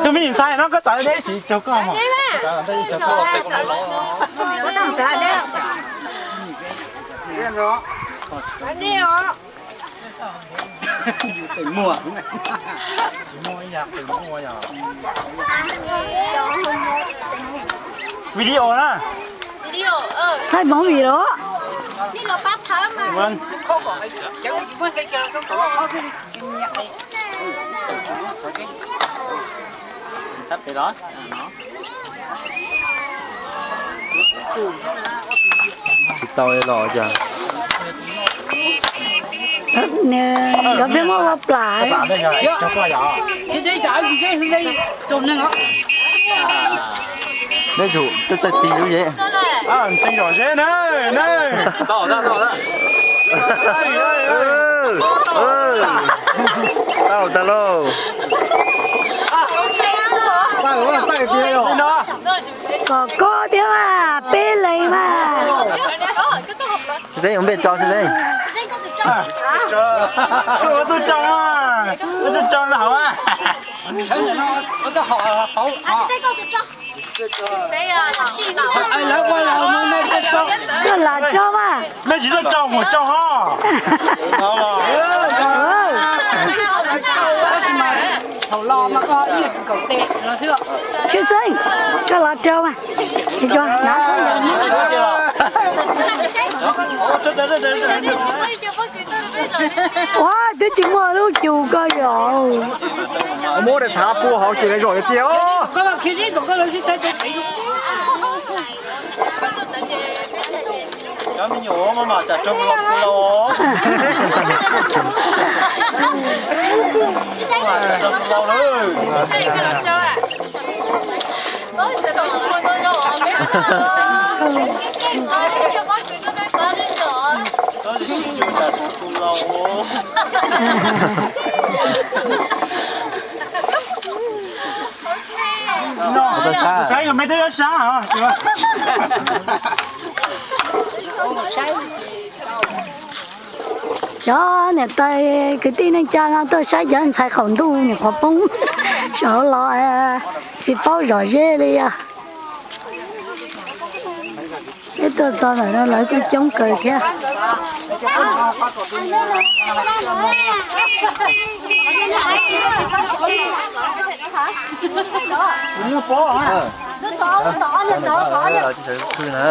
Tus me ntxhais no koj txav deb tsis raug koj mog. Video na. Thaij movie los. Tsis tau los cas. Nkawd pheej muab ua plam. Neb yug txawj txawj tig lub zeb. Ntxeev zom zeb na, na. Tau tag lauj. Kom koj thiab mas peb leeg mas. Xeeb, ua npej tso xwb Xeeb. Ua txuj tso, ua txuj tso no hauv. Koj lam tso mas. Mej tsis txawj tso mus tso ho. Tshwj Xeeb, koj lam tso mas. Ua twb tsis muaj lub cus koj yom. Muab daim thav pua hauv ces lawv zom tiag os. Cov me nyuam maj mam cas raug tus laus. Maj mam cas raug tus laus lawm. Txhob sib yuav cas raug tus laus. Saib me twb sab. Cov niam tais kwv tij neej tsa no tuaj saib cov ntxhais qaum ntuj nyuam qhuav poob saum hauv los, tsis paub zom zeb li os. Peb tuaj txog ntawm no lawv kuj coob kawg thiab. Khw na.